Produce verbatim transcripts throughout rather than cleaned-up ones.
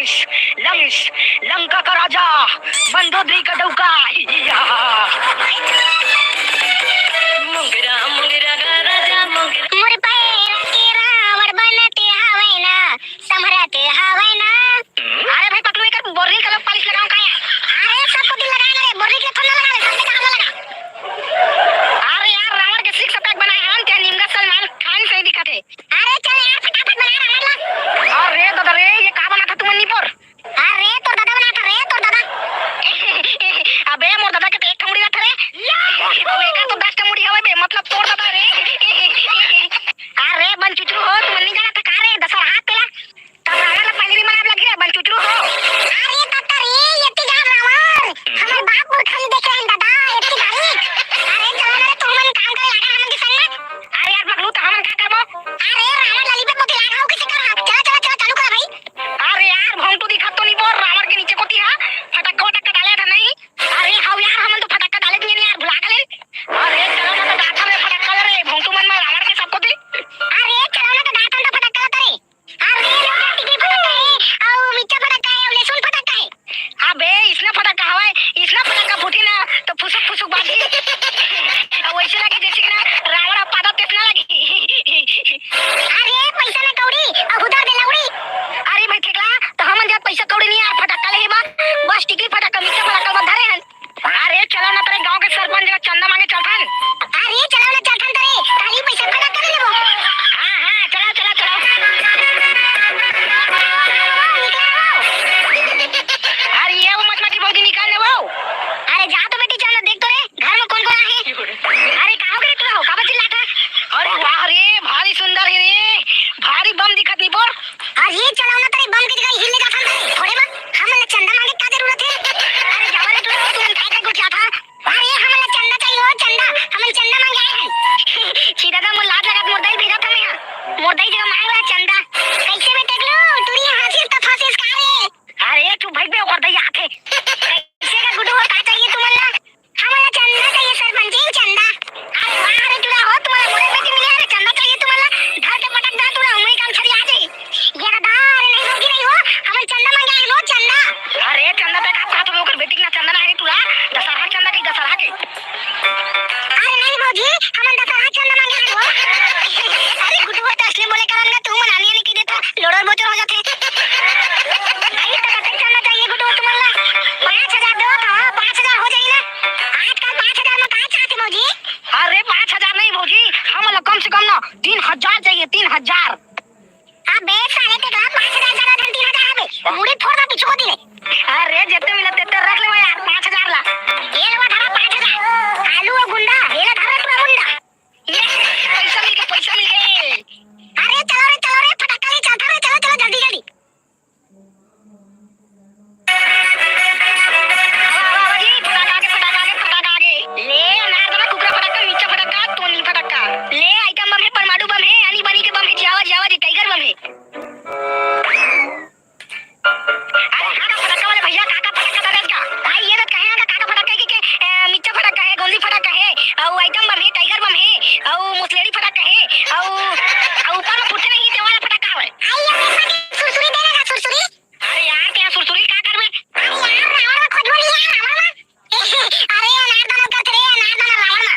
Lens, Lanka का राजा, मंदोदरी का डौका। या। मोंगरा, मोंगरा का राजा, मोंगरा। मोर पैर के रावण बनत हावय ना, संभरत हावय ना। अरे भाई पकलू, एकर बोर्री के लोग पालिश लगाओ का या? अरे सब कोती लगाए ना रे, बोर्री के थोड़ा ना लगावे, सबके कहाँ लगा? अरे यार, रावण के सिक्स पैक बनाए हन, ते निमगा सलमान खान सही दिखत हे। अरे चल यार, फटाफट बना रावण ला। अरे दादा रे, ये का बनाथा तुमन निपोर? अरे तोर दादा बनाथा रे, तोर दादा। अबे मोर दादा के तो एक ठा मुड़ी रथे रे। अउ एकर तो दस ठा मुड़ी हवे बे, मतलब तोर दादा रे। अरे बन चुचरू हो, तुमन नहीं जाना था का रे, दशहरा हाथ तेला। तब रावण ला पहली मनाब लगी रे, बन चुचरू हो। अरे तत्ता रे, ये ती जान रावण। हमर बाप मोर खाली देखे हैं दादा, ये ती बारी। अरे चलो ना रे, तुमन काम करे लागा हमन के संग में। अरे यार पकलू, तो हमन का करबो? अरे रावण लॉलीपॉप मोती लाग हाउ किसे कर हा? चला, चला, चला, चालू करा भाई। अरे यार भोंटू दिखत तो नहीं बोल, रावण के नीचे कोती हा, फटक्का वटक्का डाले था नहीं? अरे हाउ यार, हमन तो फटक्का डाले नहीं यार, भुला गले। अरे चलो ना तो डाटा रे फटक्का रे, भोंटू मन में रावण के सब कोती। अरे चलो ना तो डाटा तो फटक्का रे। अरे लोग टिकी फटक्का है, अउ मिर्चा फटक्का है, अउ लहसुन फटक्का है। अबे इसना फटक्का हवय, इसना फटक्का फूटी ना तो फुसुक फुसुक बाजी। अउ वैसे लगे जैसे कि ना रावण अब पादा तेतना लगे। अरे पैसा ना कौड़ी, अउ उधार दे लौड़ी। अरे भाई ठेकला, तो हमन जब पैसा कौड़ी नहीं यार फटक्का ले बा, बस टिकी फटक्का मिर्चा फटक्का बस धरे हन। अरे चलो ना तेरे गांव के सरपंच जगह चंदा मांगे चलथन। अरे चलो ना चलथन तेरे, खाली पैसा फटक्का ले लेबो। हाँ हाँ चलो चलो चलो। अरे ये वो मचमची भौजी निकाल ले वो। अरे जा तो बेटी चल देख तो रे घर में कौन कौन आहे। अरे का हो गे रे तू हो का बच्ची लाटा। अरे वाह रे भारी सुंदर है रे। भारी बम दिखत नहीं बोल। अरे चलो ना तेरे बम के जगह हिल ले जाथन तेरे थोड़े बा। हमन ला चंदा मांगे का जरूरत है। अरे जावा रे तू तू का के गुठिया था। अरे हमन ला चंदा चाहिए हो चंदा। हमन चंदा मांगे आए हैं। छी दादा मोर लाज लगत मोर दई भेजा था मैं। मोर दई जगह मांग रहा चंदा। कैसे बेटे गलो टूरी हासिस त फासिस का रे। अरे चुप भाई बे ओकर दई आथे। कैसे का गुडू हो का चाहिए तुमन ला। हमन ला चंदा चाहिए सरपंच जी चंदा। अरे वाह रे टूरा हो तुम्हारा मोरे बेटी मिले रे चंदा चाहिए तुम्हारा। धर के पटक दा टूरा उमरी काम छड़ी आ जाई। ये दादा अरे नहीं होगी नहीं हो। हमन चंदा मांगे आए हो चंदा। अरे चंदा पे का कहा तुम ओकर बेटी के ना चंदा ना है टूरा। दशहरा चंदा की दशहरा के। अरे नहीं भौजी हमन दशहरा चंदा मांगे आए हो। अरे गुडू हो तो असली बोले कारण ना तू मनानी नहीं की देता। लोड़र बोचर हो जाते। नहीं तो कतई चंदा चाहिए गुडू तुमन ला। पाँच हजार दो तो पाँच हजार हो जाई ना। आजकल पाँच हजार में का चाहते भौजी? अरे पाँच हजार नहीं भौजी, हम लोग कम से कम ना तीन हजार चाहिए, तीन हजार। अबे साले ते का पाँच हजार ज्यादा धन तीन हजार अबे। मुड़ी फोड़ ना पीछू को दिले। अरे जेते मिले तेते रख ले यार पाँच हजार ला। ये लो धरा पाँच हजार। आलू और गुंडा, ये ला धरा तू गुंडा। ये पैसा मिल गया, पैसा मिल गया। अरे चलो रे चलो रे फटाका ले चलता रे चलो चलो जल्दी जल्दी। आवा, आवा, आवा जी, फटाका आगे, फटाका आगे, फटाका आगे। ले, अनारदाना, कुकरा फटाका, मिर्चा फटाका, तोनी फटाका। ले, आइटम बम है, परमाणु बम है, आनी बानी के बम है, जियावा, जियावा जी, टाइगर बम है। अरे, काका फटाका वाले भैया, काका फटाका दे देत का? भाई, ये देत कहे ना, काका फटाका के, के, ए, मिर्चा फटाका है, गोंदी फटाका है, अउ आइटम बम है, टाइगर बम है, अउ मुसलेड़ी फटाका है, अउ, अउ ऊपर में फुटते नहीं, ते वाला फटाका है। आई, ये फटाका सुरसुरी दे देगा, सुरसुरी। अरे यार, तें सुरसुरी का करबे? अरे यार, रावण ला खोजबो नहीं यार, रावण ला। अरे अनारदाना करत रे, अनारदाना रावण ला।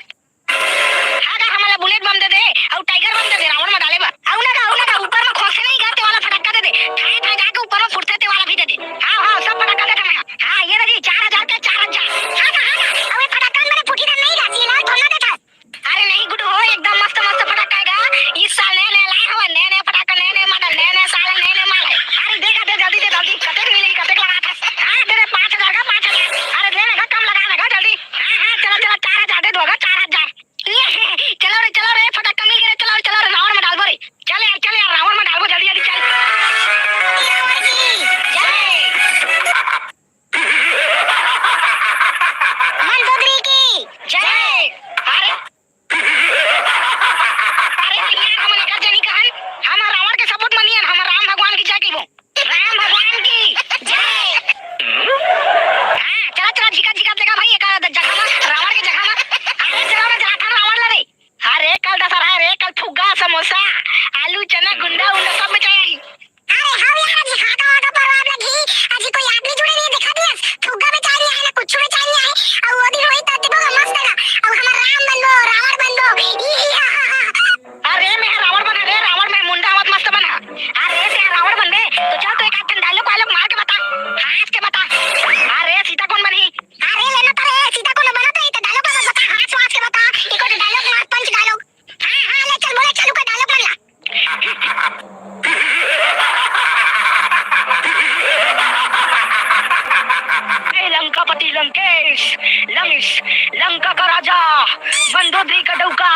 हाँ गा, हमन ला बुलेट बम दे दे, अउ टाइगर बम दे दे, रावण मा डाले बर। अउ ना गा, अउ ना गा, ऊपर मा खोसे नहीं गा, ते वाला फटक्का दे दे। ठाए ठाए जाके ऊपर मा फुटथे, ते वाला भी दे दे। हाँ, हाँ, सब फटक्का देथन मैं। हाँ, ये ले जी, चार हजार के चार हजार। हाँ गा, हाँ गा, अउ ये फटक्का मेरे फुटी ना नहीं गा, ये ला, थोड़ा ना देथा। अरे नहीं गुड्डू हो, एकदम मस्त मस्त फटाका है गा। इस साल नया नया लाए हवा, नया नया फटाका, नया नया मॉडल, नया नया साल, नया नया माल है। अरे दे गा, दे जल्दी, दे जल्दी, कतेक मिली, कतेक लगा था? हाँ दे दे पाँच हजार का, पाँच हजार। अरे दे ना गा, कम लगा ना गा जल्दी। हाँ हाँ चलो चलो, चार हजार दे दो गा, चार हजार। ये, चलो रे चलो रे, फटाका मिल गया रे, चलो रे चलो रे, रावण मा डालबो रे। चल यार चल यार, रावण मा डालबो, जल्दी जल्दी चल। मंदोदरी की जय। अरे, अरे भैया, हमन एकर जनी कहन, हम रावण के सपूत मनियन, हम राम भगवान की जय कहिबो। राम भगवान की जय। हाँ, चला, चला, झिका, झिका देखा भाई, एक जगह मा, रावण के जगह मा। अरे, चला ना, जाथन रावण ला रे। अरे, कल दशहरा है रे, कल फुग्गा, समोसा, आलू, चना, गुंडा, उंडा सब बेचाई। अरे, हम यार, झिका तो, तो परवा लगी। बंदो दे का डौका।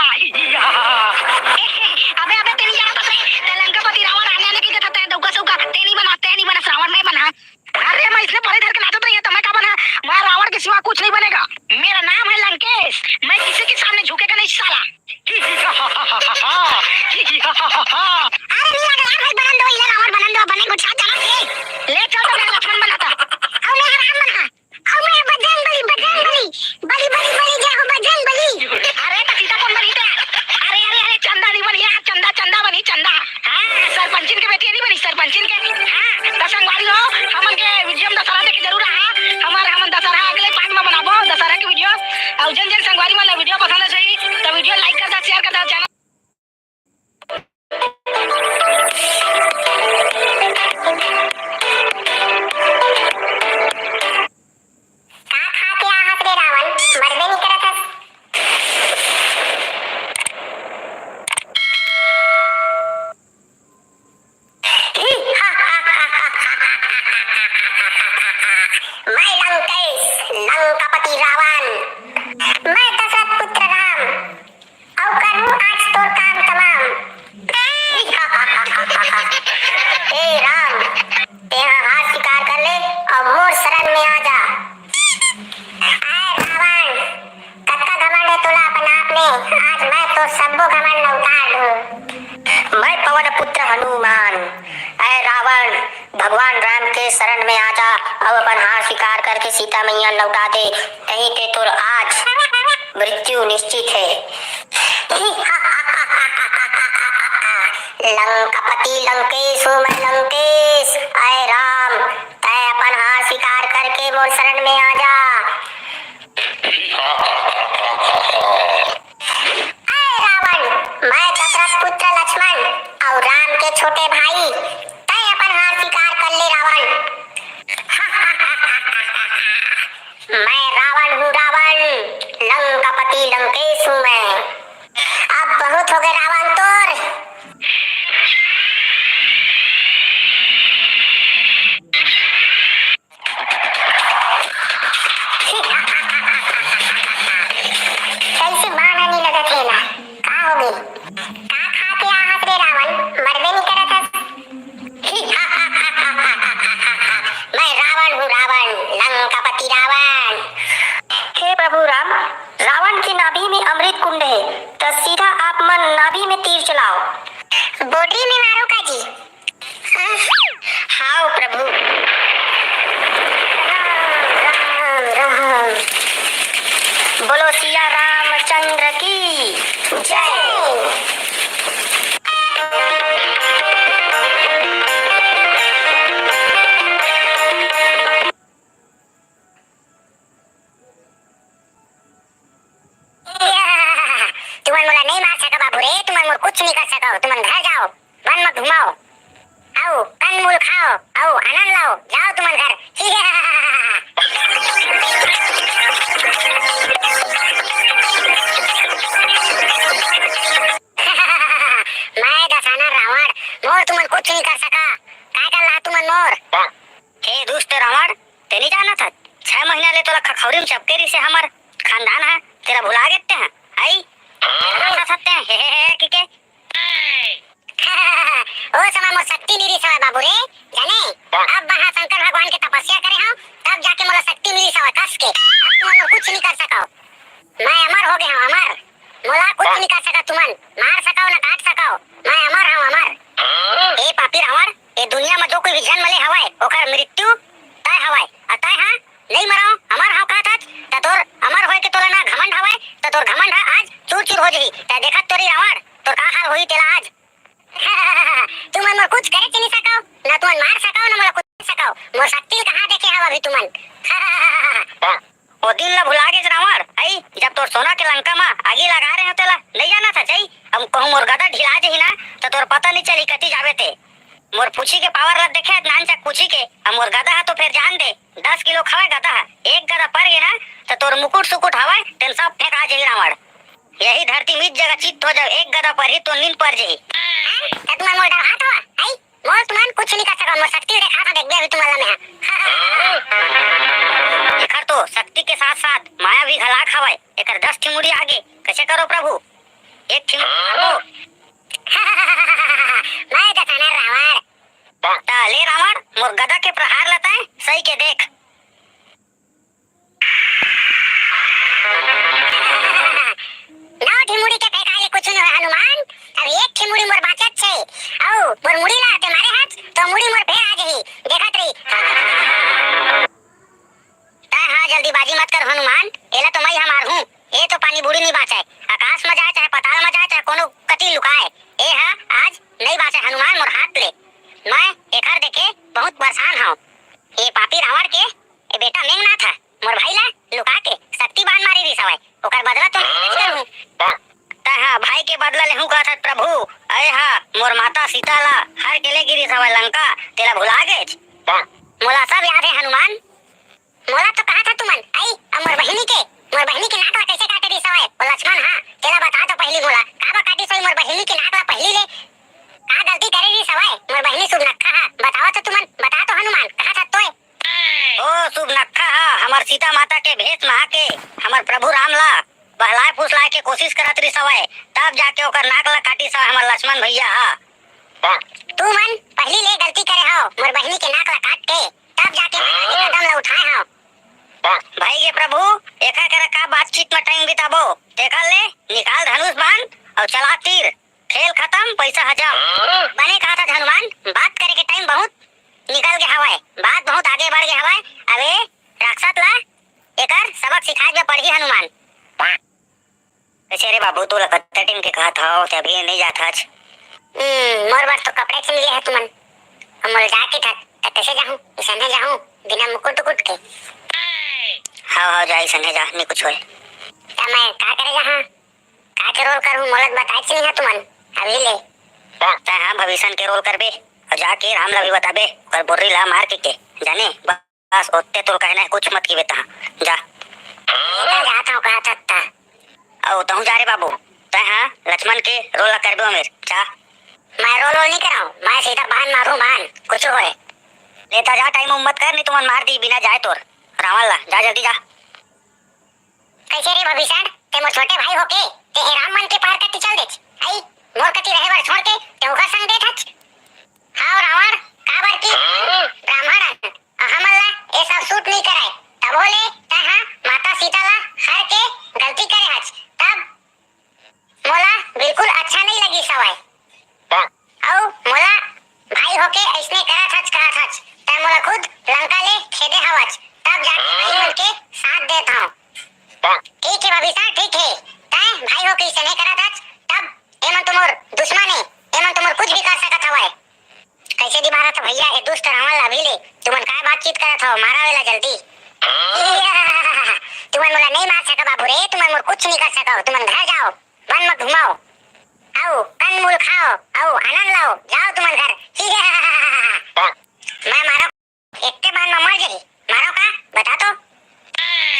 अबे, अबे, तेनी जाना बस रे। ते लंकापति रावण आने, आने की जगह ते डौका सौका। तेनी बना, तेनी बना, रावण नहीं बना। अरे, मैं इसने परे धर के नाचत रही है, तो मैं का बना? मैं रावण के सिवा कुछ नहीं बनेगा। मेरा नाम है लंकेश, मैं किसी के सामने झुकेगा नहीं साला। अरे नहीं, अगर यार भाई बनन दो, इला रावण बनन दो, बने गुच्छा चला के। ले चल तो मेरा लक्ष्मण बना था। अब मैं राम बना। अब मैं बजरंग बली, बजरंग बली, बली, बली, बली, जय हो बजरंग बली। अरे तो सीता कौन बनी थे? अरे, अरे, अरे, चंदा नहीं बनी यार, चंदा, चंदा बनी, चंदा। हाँ, सरपंचिन के बेटी नहीं बनी, सरपंचिन के। हाँ, तो संगवारी हो, हमन के विजयम दशहरा देखे जरूर रहा। हमारे हमन दशहरा अगले पार्ट में बनाबो दशहरा के वीडियो। और जन जन संगवारी मन ला वीडियो पसंद है सही, तो वीडियो लाइक कर दा, शेयर कर दा, चैनल का खा के आहस रे रावण, मरबे नइ करत हस। मैं लंकेश, लंकापति रावण, मैं दशरथ पुत्र राम, अउ करहूँ आज तोर काम तमाम। ए राम, तेहा हार स्वीकार कर ले अउ मोर शरण में आ जा। आय रावण, कतका घमंड है तोला अपन आप में, आज मैं तोर सब्बो घमंड ल उतार दूँ। मैं पवन पुत्र हनुमान। आय रावण, भगवान राम के शरण में आ जा अउ अपन हार स्वीकार करके सीता मैया लौटा दे, नहीं ते तोर आज मृत्यु निश्चित है। लंकापति लंकेश हूँ मैं लंकेश। आय राम, तै अपन हार स्वीकार करके मोर शरण में आ जा। ऐ रावण, मैं दशरथ पुत्र लक्ष्मण अउ राम के छोटे भाई, तै अपन हार स्वीकार कर ले रावण। मैं रावण हूँ रावण, लंकापति लंकेश हूँ मैं। अब बहुत हो गए रावण तोर। कैसे माना नहीं लगत हे ला? का हो गई? का खा के आहत रे रावण? मरबे नहीं करत हस। मैं रावण हूँ रावण, लंकापति रावण। हे प्रभु राम, रावण की नाभि में अमृत कुंड है, तो सीधा आप मन नाभि में तीर चलाओ। बोडरी में मारो का जी? हाव प्रभु। राम, राम, राम। बोलो सिया रामचंद्र की जय। तुमन मोला नहीं मार सका बाबू रे, तुमन मोर कुछ नहीं कर सका, तुमन घर जाओ। वन म घुमाओ, अउ कंदमूल खाओ, अउ आनंद लाओ, जाओ तुमन घर। मैं दसाना रावण, मोर तुमन कुछ नहीं कर सका। काय कर ला तुमन मोर? हे दुष्ट रावण, ते नहीं जानत हस, छह महीना ले तोला खखौरी में चपके रहिसे हमर खानदान ह, तेला भुला गे ते ह, आई? तेला हंसत हे, हे, हे, हे, कि के? ओ समय मोर शक्ति मिलिस हवय बाबू रे, जाने? अब महाशंकर भगवान के तपस्या करे हंव, तब जाके मोला शक्ति मिलिस हवय कस के। अब तुमन मोर कुछ नहीं कर सकव। मैं अमर हो गे हंव, अमर। मोला कुछ नहीं कर सकव तुमन। मार सकव न काट सकव। मैं अमर हंव, अमर। ए पापी रावण, ए दुनिया म जो कोई भी जन्म ले हवय, ओकर मृत्यु तय हवय। अ तय ह नहीं मरव, अमर हंव कहत हच, त तोर अमर होय के तोला ना घमंड हवय, त तोर घमंड ह आज चूर-चूर हो जही। तै देखत तो रही रावण, तोर का हाल होही तेला आज। तुमन मोर कुछ करे च नहीं सकव, ना तुमन मार सकव, ना मोला कुछ सकव। मोर शक्ति ल कहाँ देखे हव अभी तुमन? ओ दिन ल भुला गेस रावण, अई जब तोर सोना के लंका म आगी लगा रहे हंव तेला, नहीं जानत हच? अब कहूँ मोर गदा ढिला जही ना, त तोर पता नहीं चली कति जाबे ते। मोर पूछी के पावर ल देखे, नानचक पूछी के, अब मोर गदा ह तो फेर जान दे, दस किलो खवय गदा ह, एक गदा पर गे ना, त तोर मुकुट सुकुट हवय, तेन सब फेंका जही रावण। यही धरती मीत जगह चित हो जाव, एक गदा पर ही तो नींद पर जही। हैं? त तुमन मोर डरात हव, अई? मोर तुमन कुछ नहीं कर सकव, मोर शक्ति देखा था, देख बे अभी तुमन ला मैं ह। एखर तो शक्ति के साथ साथ माया भी घलाक हवय। एकर दस ठी मुड़ी आगे, कइसे करो प्रभु? एक ठी मुड़ी मारबो। मैं तो थाना रावण। त ले रावण, मोर गदा के प्रहार ल तैं सही के देख। नौ ठी मुड़ी के फेंकाय ले कुछु नइ होय हनुमान, अब एक ठी मुड़ी मोर बाँचत हे, अउ मोर मुड़ी ला तैं मारे हस, तो मुड़ी मोर फेर आ जही, देखत रही। तैं हा जल्दीबाजी मत कर हनुमान, एला तो मैं हा मारहूँ। ए तो पानी बूड़ी नइ बाँचय, आकाश म जाय चाहे पताल म जाय चाहे कोनो कति लुकाय, ए हा आज नइ बाँचय हनुमान मोर हाथ ले। मैं एखर देके बहुत परेशान हौं। ए पापी रावण के ए बेटा मेघनाथ ह मोर भाई ला लुका के शक्ति बाण मारे रिहिस हवय, ओकर बदला तो मैं लेबेच करहूँ। तैं हा भाई के बदला लेहूँ कहत हस प्रभु, ए हा मोर माता सीता ला हर के ले गे रिहिस हवय लंका, तेला भुला गेच? मोला सब याद हे हनुमान। मोला तो कहत हस तुमन, अई, अब मोर बहिनी के, मोर बहिनी के नाक ला कइसे काटे रिहिस हवय ओ लक्ष्मण हा? तेला बता तो पहिली मोला, काबर काटिस होही मोर बहिनी के नाक ला पहिली ले? का गलती करे रिहिस हवय मोर बहिनी सुर्पनखा हा? बतावव तो तुमन, बता तो हनुमान, कहत हस तोय। ओ सुर्पनखा हा हमर सीता माता के भेष मा आके हमर प्रभु राम ला बहलाय फुसलाय के कोशिश करत रिहिस हवय, तब जाके ओकर नाक ला काटिस हवय हमर लक्ष्मण भैया हा। तुमन पहिली ले गलती करे हव मोर बहिनी के नाक ला काट के, तब जाके मैं आके कदम ला उठाय हौं। भाई के प्रभु, एखर करा का बातचीत म टाइम बिताबो? तेखर ले निकाल धनुष बाण अउ चला तीर। खेल खतम, पइसा हजम। बने कहत हस हनुमान, बात करे के टाइम बहुत निकल गे हवय, बात बहुत आगे बढ़ गे हवय। अब ए राक्षस ला एकर सबक सिखाय बर पड़ही हनुमान। कइसे रे बाबू, तोला कतका टाइम के कहत हव, तैं अभी नइ जात हच? हम्म, मोर बर तो कपड़े छीन ले हस तुमन। अब मोला जाके था, त कइसे जाहूँ? अइसने जाहूँ, बिना मुकुट उकुट के? हव, हव, जा, अइसने जा, नइ कुछु होय। त मैं का करे जाहूँ? का के रोल करहूँ, मोला तो बतायेच नइ हस तुमन, अभी ले। तैं हा भविष्यन के रोल करबे, अउ जाके राम ला भी बताबे, ओकर बोर्री ला मार के, के, जाने? बस ओतके तोला कहना हे, कुछु मत किबे तहाँ। जा। मैं तो जात हौं, कहत हस त। अउ तहूँ जा रे बाबू, तैं हा लक्ष्मण के रोल ला करबे ओ मेर, जा। मैं रोल वोल नइ करँव, मैं सीधा बाण मारहूँ बाण, कुछु होय। ले त जा, टाइम उम मत कर, नइ तुमन मार दिही बिना जाय तोर। रावण ला, जा जल्दी जा। कइसे रे भविष्यण, तैं मोर छोटे भाई होके, तैं ए राम मन के पहर कति चल देच? अई, मोर कति रहे बर छोड़ के, तैं ओकर संग देत हच? हव रावण, काबर कि ब्राह्मण अन, हमन ला ए सब सूट नइ करय। तभो ले तैं हा माता सीता ला हर के गलती करे हच, तब मोला बिल्कुल अच्छा नइ लगिस हवय। अउ मोला भाई होके अइसने करत हच, कहत हच, तैं मोला खुद लंका ले खेदे हवच, तब जाके भाई मन के साथ देत हौं। ठीक हे भविष्यण, ठीक हे, तैं भाई होके अइसने करत हच, तब एमन तो मोर दुश्मन हे, एमन तो मोर कुछ भी कर सकत हवय। कइसे दी मारत हव भइया, ए दुष्ट रावण ला अभी ले? तुमन काय बातचीत करत हव? मारव एला जल्दी। तुमन मोला नइ मार सकव बाबू रे, तुमन मोर कुछ नइ कर सकव। तुमन घर जाव, वन म घुमव, अउ कंदमूल खाव, अउ आनंद लव, जाव तुमन घर। मैं मारव, एके बाण म मर जाही, मारव का? बता तो।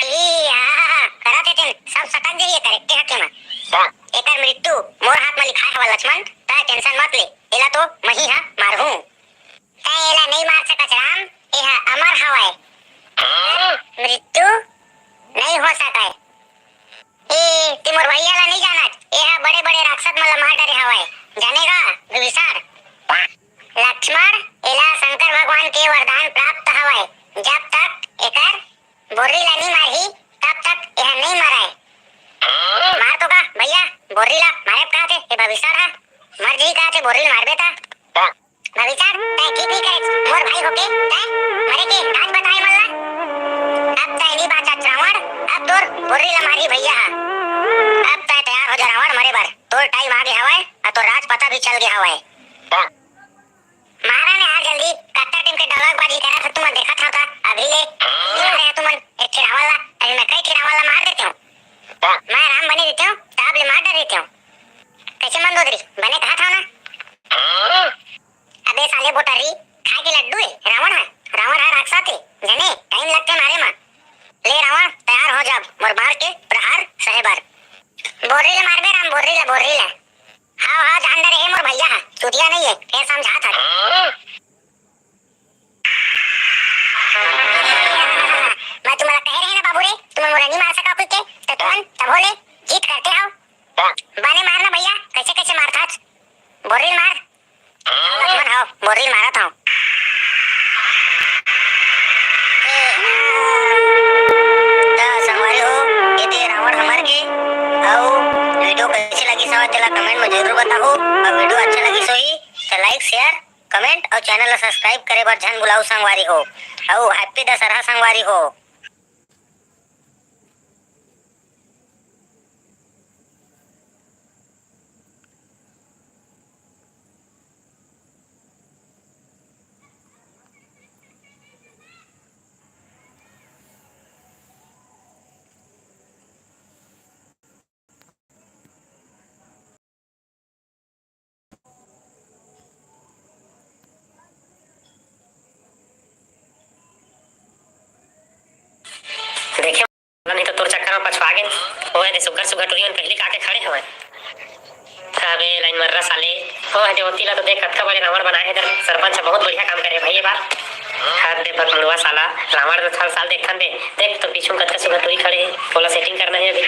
ई, आहा, करत हे तेन, सब सटक जाही एकर एके हाथे म। एकर मृत्यु मोर हाथ म लिखाय हवय लक्ष्मण, तैं tension मत ले, एला तो मही ह मारहूँ। तैं एला नइ मार सकस राम, एह अमर हवय। मृत्यु नइ हो सकय। ए, तैं मोर भइया ला नइ जानस, एह बड़े-बड़े राक्षस मन ला मार डरे हवय। जाने का, विभीषण? लक्ष्मण, एला शंकर भगवान के वरदान प्राप्त हवय, जब तक एकर बोर्री ला नइ मारही, तब तक एह नइ मरय। मार तो का, भइया, बोर्री ला मारे काहथे, ए भविष्यण ह, मर जही काहथे, बोर्री ला मारबे त। भविष्यण, तैं ठीक नइ करेस, मोर भाई होके तैं मरे के राज बताय मन ला। अब तैं नइ बाँचस रावण, अब तोर बोर्री ला मारही भइया ह। अब तैं तैयार हो जा रावण मरे बर, तोर time आ गे हवय, अउ तोर राज पता भी चल गे हवय। मारा न यार जल्दी, कतका time के dialogue बाजी करत हव तुमन, देखत हव का? अभी ले मारे हव तुमन, एक ठे रावण ला, अभी मैं कई ठे रावण ला मार देतेंव। मैं राम बने रहितेंव, तब ले मार डरे रहितेंव। कइसे मंदोदरी, बने कहत हव ना? अबे साले बोटर्री, खाय के लड्डू ए, रावण ह, रावण ह राक्षस ए, जने, time लगथे मारे म। ले रावण, तैयार हो जा, मोर बाण के प्रहार सहे बर। बोर्री ला मारबे राम, बोर्री ला, बोर्री ला। हव, हव, जान डरे हे मोर भइया ह, चुतिया नइ ए, फेर समझात हस। मैं तुमन ला कहे रहेंव ना तुमन मोला नहीं मार सका कुछ के, तो तुमन तभो ले जीत करते हो। बने मारना भैया, कैसे कैसे मारथस? बोर्री मार। लक्ष्मण हो, बोर्री मारत हो। तो संगवारी हो, ये दे रावण हमर के। अउ video कैसे लगी सो तेला comment में जरूर बताओ। अउ video अच्छा लगी सो ही तो like, share, comment अउ channel ला subscribe करे बर झन भुलाओ संगवारी हो। अउ happy दशहरा संगवारी हो। देखे, नहीं तो तोर चक्कर में पछुआ गेन। ओए दे सुग्घर सुग्घर टुरी मन पहली काके खड़े हवय। अबे लाइन मर्रा साले। ओए दे ओती ला तो देख, कतका बड़े रावण बनाए हे इधर। सरपंच ह बहुत बढ़िया काम करे हे भाई ये बार। हद दे भकमुड़वा साला, रावण तो हर साल देखथन बे। देख तो पीछू में कतका सुग्घर टुरी खड़े हे, ओला setting करना हे अभी।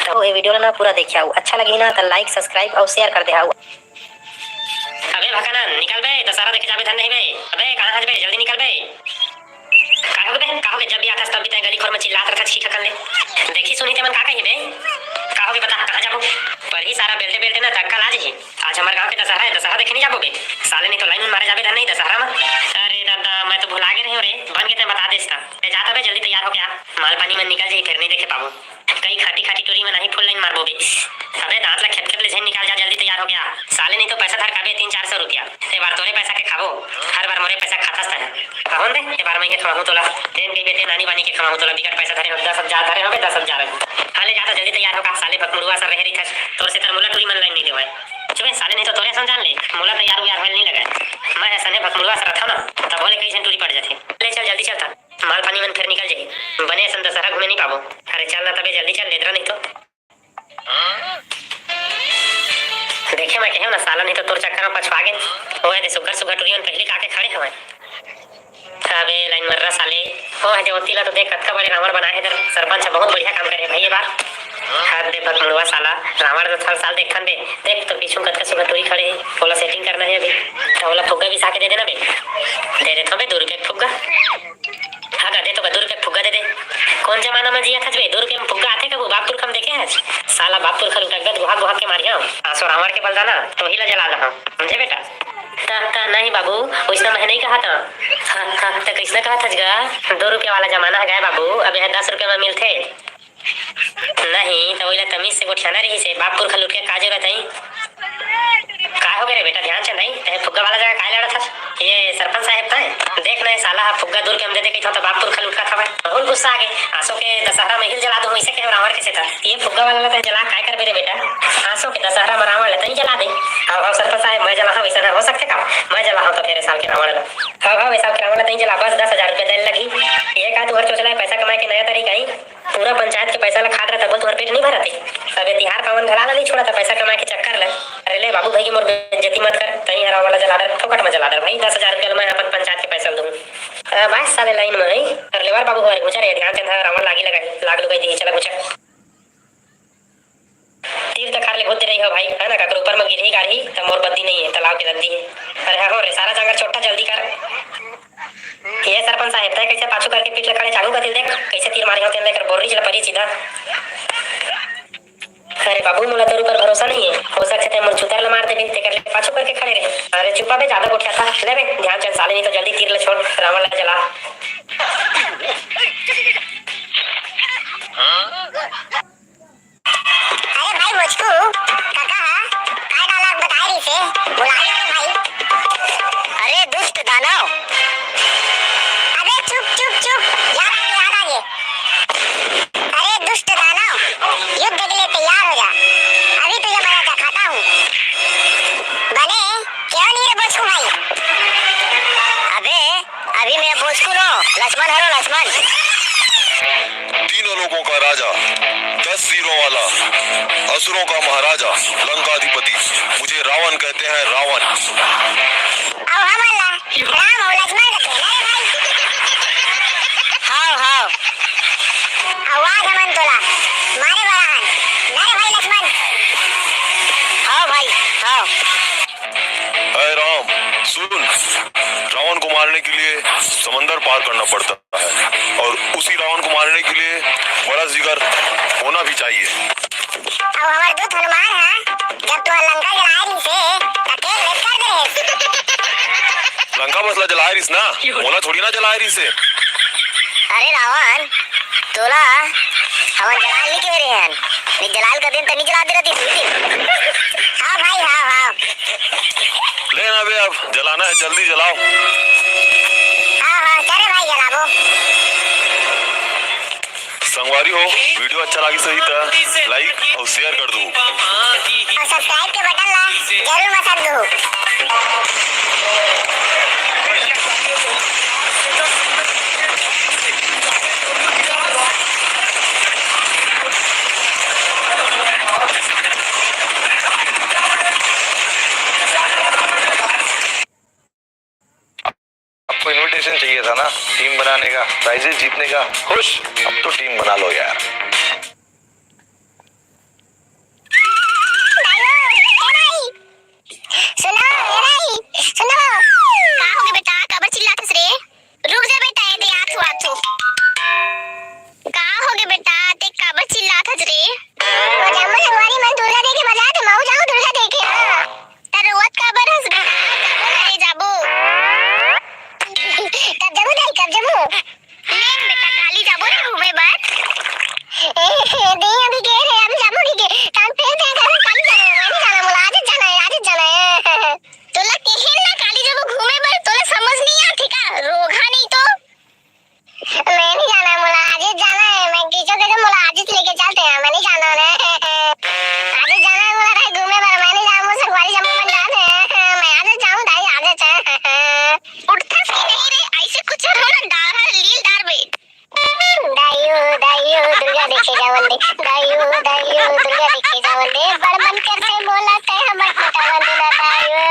तो ये video ला ना पूरा देखिया, अच्छा लगी ना तो like, subscribe अउ share कर दे हाउ। अबे भकाना, निकल बे, दशहरा देखे जाबे धन नहीं बे। अबे कहाँ हस बे, जल्दी निकल बे। का होगे बे, का होगे? जब भी आथस तब भी तैं गली खोर में चिल्लात रथस खीखकन ले। देखी सुनी तेमन का कही बे। का होगे बता, कहाँ जाबो? पर ही सारा बेलटे बेलटे ना तक्का लाज ही। आज हमर गांव के दशहरा हे, दशहरा देखे नहीं जाबो बे। साले नहीं तो लाइन में मारे जाबे धन नहीं दशहरा में। अरे दादा, मैं तो भुला गे रहे रे, बन के तैं बता देस ता। ए, जात बे, जल्दी तैयार होके आ। माल पानी में निकल जाही, फिर नहीं देखे पाबो। कई खाटी खाटी टुरी में नहीं full line मारबो बे। अबे दांत ला खेप खेप ले झन निकाल जा, जल्दी तैयार होके आ। साले नहीं तो पैसा धर खाबे तीन चार सौ रुपया। ए बार तोरे पैसा के खाबो, हर बार मोरे पैसा खाथस तैं। कौन दे? ए बार मैं के खवाहूं तोला। तेन कही बेटे नानी बानी के खवाहूं तोला, बिकट पैसा धरे हो, दस हजार धरे होबे, दस हजार। हाँ ले जाता जल्दी तैयार होके आ, साले भकमुड़वा सर रहे रिथस। तोर से तर मोला टुरी मन line नहीं देवाय। चुपे साले नहीं तो तोरे असन जान ले, मोला तैयार उयार होय नहीं लगे। मैं ऐसा नहीं भकमुड़वा सर रथा ना, तब बोले कई झन टुरी पड़ जाथे। ले चल जल्दी चलता। माल पानी मन फेर निकल जाही। बने असन दशहरा घूमे नहीं पाबो। अरे चल ना तबे जल्दी चल, लेदरा नहीं तो। देखे मैं कहे ना साला, नहीं तो तोर चक्कर में पछुआ गे। ओए दे सुग्घर सुग्घर टुरी मन पहली काके खड़े हवय। अबे लाइन मर्रा साले। ओए दे ओती ला तो देख, कतका बड़े रावण बनाए हे इधर। सरपंच ह बहुत बढ़िया काम करे हे भाई ये बार। हद दे भकमुड़वा साला, रावण तो हर साल देखथन बे। देख तो पीछू में कतका सुग्घर टुरी खड़े हे, ओला setting करना हे अभी। तो ओला फुग्गा बिसा के दे देना बे। दे देथों बे दू रुपया के फुग्गा। हाँ गा, दे तो का, दू रुपया के फुग्गा दे दे। कौन जमाना में जिया थस बे? दू रुपया में फुग्गा आथे कभू? बाप पुरखा में देखे हस? साला बाप पुरखा लुटक बे, गुहा गुहा के मारिया। आंसू रावण के बलदाना, तो ही ला जला दहा। समझे बेटा? ता, ता, नहीं बाबू, वैसना मैं नहीं कहा था। हाँ, हाँ, तो कैसना कहा थस गा? दू रुपया वाला जमाना हे गए बाबू, अब यह दस रुपया में मिलथे। नहीं, तो वही ला तमीज से गोठियाना रही से, बाप पुरखा लुटिया का जरूरत है? का हो गए रे बेटा ध्यानचंद, नहीं? तैं फुग्गा वाला जगह काहे लड़त हस? ये सरपंच साहेब तैं? देख ना, ये साला हा फुग्गा दूर के हम दे दे कहिथों तो बाप पुरखा लुटका था भाई। बहुत गुस्सा आ गए। आसो के दशहरा में हिल जला दूं, इसे कहे रावण के सेता। ये फुग्गा वाला ला तैं जला काय करबे रे बेटा? आसो के दशहरा में रावण ला तैं जला दे। हाँ, हाँ, सरपंच साहेब, मैं जला हूँ, वैसा ना हो सकते का? मैं जला हूँ तो फिर साल के रावण ला। हाँ, हाँ, वैसा के रावण ला तैं जला, बस दस हजार रुपया दे लगी। ये का तुहर चोचला है, पैसा कमाए के नया तरीका है? पूरा पंचायत के पैसा ला खात रहा, तब तुहर पेट नहीं भरत हे। अब ये तिहार पावन घला ला नहीं छोड़ा था पैसा कमाए के चक्कर ला। अरे ले बाबू भाई के मोर बेइज्जती मत कर, तई हरा वाला जला दर, फोकट में जला दर भाई, दस हजार रुपया ला मैं अपन पंचायत के पैसा ला दूं। अ, बाईस साले लाइन में है। अरे लेवार बाबू हमारे गुजर है, ध्यान से अंधा रावण लागी लगा, लाग लुगाई दी, चला गुजर। तीर तखार ले घुत रही हो भाई, है ना, काकर ऊपर में गिरही गारही, त मोर बद्दी नहीं है, तालाब के नदी है। अरे हाँ हो रे, सारा जांगर छोटा जल्दी कर। ये सरपंच साहेब, तय कैसे पाछू करके पीठ ले खड़े चालू कर दिल देख, कैसे तीर मारे हो तेन लेकर बोर्री चला परी सीधा। अरे बाबू, मोला तोर ऊपर भरोसा नहीं है, हो सकथे ते मोर चुतर ल मार देबे, तेकर ले पाछू करके खड़े रहे। अरे चुपा बे, ज्यादा गोठिया था, ले बे, ध्यान चंद साले नहीं तो जल्दी तीर ले छोड़, रावण ला जला। अरे भाई मोचकू, काका हा काय dialogue बताए रही से? बुला ले रे भाई। अरे दुष्ट दानव। अबे चुप, चुप, चुप। याद आ गया, याद आ गया। अरे दुष्ट दानव, युद्ध के लिए तैयार हो जा। अभी तुझे मजा चखाता हूँ। बने, क्यों नहीं रे मोचकू भाई? अबे, अभी मैं बोचकू नो, लक्ष्मण हरो लक्ष्मण। तीनों लोगों का राजा, दस तीरों वाला, असुरों का महाराजा, लंकाधिपति, मुझे रावण कहते हैं, रावण। अब हम अल्लाह, राम हो लक्ष्मण कहते हैं, अरे भाई। हाव, हाव। अउ आज हमन तोला मारे वाला हन। ना रे भाई लक्ष्मण? हाँ भाई, हाँ। अरे राम, सुन, रावण को मारने के लिए समंदर पार करना पड़ता है और उसी रावण को मारने के लिए बड़ा जिगर होना भी चाहिए। अउ हमर दूत हनुमान ह, जब तोर लंका जलाए रहिस हे, त तेल लेत कर दे रहिस। लंका बस ला जलाए रहिस ना, मोला थोड़ी ना जलाए रहिस हे। अरे रावण, तोला हमन जलाल नहीं कहे रहे हन, नहीं जलाल कर दिन त नहीं जला दे रहती तू। हाँ भाई, हाँ, हाँ। ले ना बे, अब जलाना है, जल्दी जलाओ। हाँ, हाँ, चल रे भाई, जलाबो। संगवारी हो, video अच्छा लागिस होही त like अउ share कर दू। अउ subscribe के button ला जरूर मसक दू। आपको invitation चाहिए था ना टीम बनाने का, prizes जीतने का। खुश? अब तो टीम बना लो यार। सुनो, ए भाई, सुनो। का होगे बेटा, काबर चिल्लाथस रे? रुक जा बेटा, ए दे, आथू, आथू। का होगे बेटा, ते काबर चिल्लाथस रे? ओ जामो संगवारी मन दुर्गा देखे बजा दे, मऊ जाओ दुर्गा देखे। हाँ। त रोवत काबर हस बेटा? काबर मारे जाबो? कब जाबो दाई, कब जाबो? ले बेटा, काली जाबो रे घूमे बर। ए, दे अभी गे रे, अभी जाबो की गे? कान पेड़ दे, काली, काली जाबो, मैं नहीं जाना, मोला आज जाना है, आज जाना है। तोला केहेन ना काली जाबो घूमे बर, तोला समझ नहीं आथे का? रोगहा नहीं तो। मैं नहीं जाना, मोला आज जाना है, मैं कीचो के तो मोला आज लेके चलते हैं, मैं नहीं जाना रे। आज जाना है मोला रे घूमे बर, मैं नहीं जाना, मोर संगवारी जम्मो मन जात है, मैं आज जाऊँ दाई, आज जाऊँ। उठथस कि नहीं रे, ऐसे कुछ हो ना, डारा लील डार बे। दाई ओ, दाई ओ, दुर्गा देखे जावन दे। दाई ओ, दाई ओ, दुर्गा देखे जावन दे। बड़ मन करथे मोला, तै हमर मोटावन दे ना दाई ओ।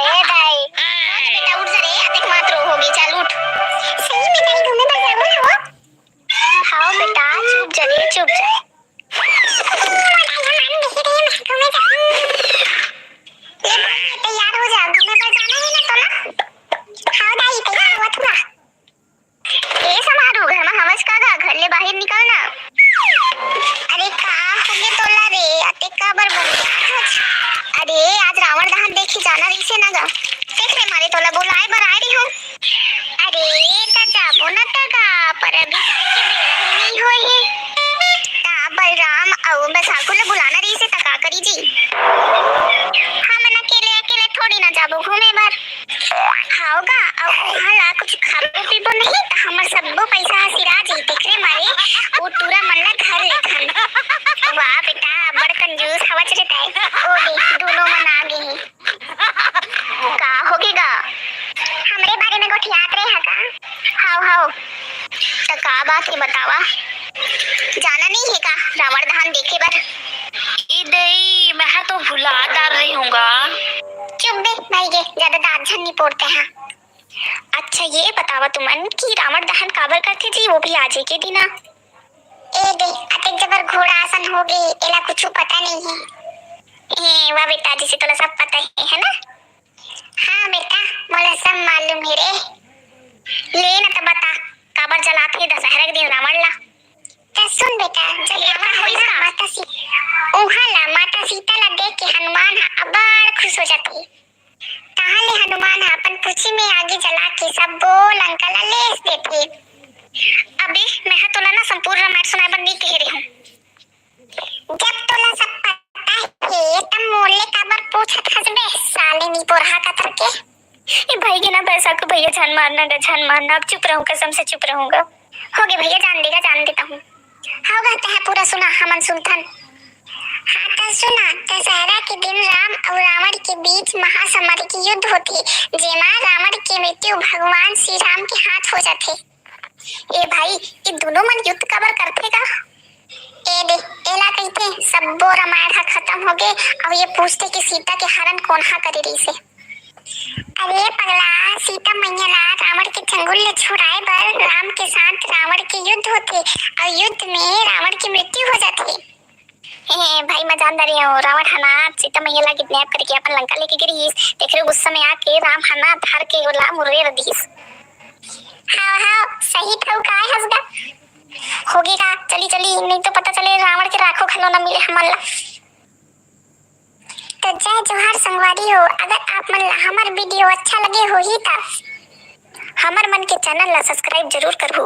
ए दाई। बेटा उठ जा रे, अतेक मात्र होगे, चल उठ। सही में कहीं घूमे बर जाबो ना वो? हाँ बेटा, चुप जा रे, चुप जा। ए दाई, तैयार हो जा, घूमे बर जाना है ना तोला? हाँ दाई, तैयार होवत हूँ ना। ए समारू, घर म हवस का गा? घर ले बाहिर निकल ना। अरे का होगे तोला रे? अतेक काबर बंदियाथस? अरे आज रावण दहन देखे जाना रहिसे ना गा। तेखरे मारे तोला बोलाए बर आए रहिहूँ। अरे त जाबो ना त गा, पर अभी जाए के बेरा ही नहीं होए हे। त बलराम अउ बैसाखू ल बुलाना रहिसे त का करी जी? हमन अकेले अकेले थोड़ी ना जाबो घूमे बर। हाव गा, अउ उहाँ ला कुछ खाबो पीबो नहीं, त हमर सब्बो पइसा ह सिरा जाही, तेकरे मारे ओ टूरा मन ला घर लेथन। वाह बेटा, बड़ कंजूस हवच रे तैं। ओ दे, दूनों मन आ गे हे। का होगे गा? हमरे बारे में गोठियात रहे हा का? हाव, हाव। त का बात हे बतावा? जाना नहीं हे का रावण दहन देखे बर? ई दई, मैं तो भुला डार रही हूँ गा। चुप बे, भाई गे, ज्यादा दांत झन निपोरते हैं। अच्छा, ये बतावा तुमन कि रावण दहन काबर करथे जी, वो भी आज के दिना? ए दे, अतेक जबर घोड़ा असन हो गे, एला कुछु पता नहीं है। ए, वाह बेटा, जैसे तोला सब पता है, है ना? हाँ बेटा, मोला सब मालूम है रे। ले ना तो बता, काबर जलाथे दशहरा के दिन रावण ला? त सुन बेटा, जब ये रावण का होइस ना का? माता सी-, उहाँ ला माता सीता ला देख के हनुमान ह अब्बड़ खुश हो जाथे। तहाँ ले हनुमान ह अपन पूछी में आगी जला के सब्बो लंका ला लेस देथे। अबे, मैं ह तोला ना संपूर्ण रामायण सुनाए बर नइ कहे रेहेंव। जब तोला सब पता हे, तब मोर ले काबर पूछत हस बे, साले निपोरहा कतर के? ए भाई के ना पैसा को भैया झन मारना गा, झन मारना, अब चुप रहूं, कसम से चुप रहूंगा। हो गे भैया, जान देगा, जान देता हूँ। हव गा, तैं पूरा सुना, हमन सुनथन। हाँ, त सुना, दशहरा के दिन राम अउ रावण के बीच महासमर के युद्ध होथे, जेमा रावण के मृत्यु भगवान श्री राम के हाथ हो जाथे। ए भाई, ये दोनों मन युद्ध काबर करथे गा? ए दे, एला कहिथे, सब्बो रामायण ह खतम हो गे, अउ ये पूछथे कि सीता के हरण कोन ह करे रहिसे। अरे पगला, सीता मैया ला रावण के चंगुल ले छुड़ाए बर राम के साथ रावण के युद्ध होथे, अउ युद्ध में रावण के मृत्यु हो जाथे। हे, हे, भाई, मैं जान डरे हूँ, रावण ह ना सीता मैया ला किडनैप करके अपन लंका लेके गे रिहिस, तेखरे गुस्सा में आके राम ह ना धर के ओला मुर्रे रख दिहिस। हाँ, हाँ, सही ठउक आए हस गा। होगे का, चली, चली, नहीं तो पता चले रावण के राखो घलो न मिले हमन ला। तो जय जोहार संगवारी हो, अगर आप मन ला हमर वीडियो अच्छा लगे होही त हमर मन के चैनल ला सब्सक्राइब जरूर करहू।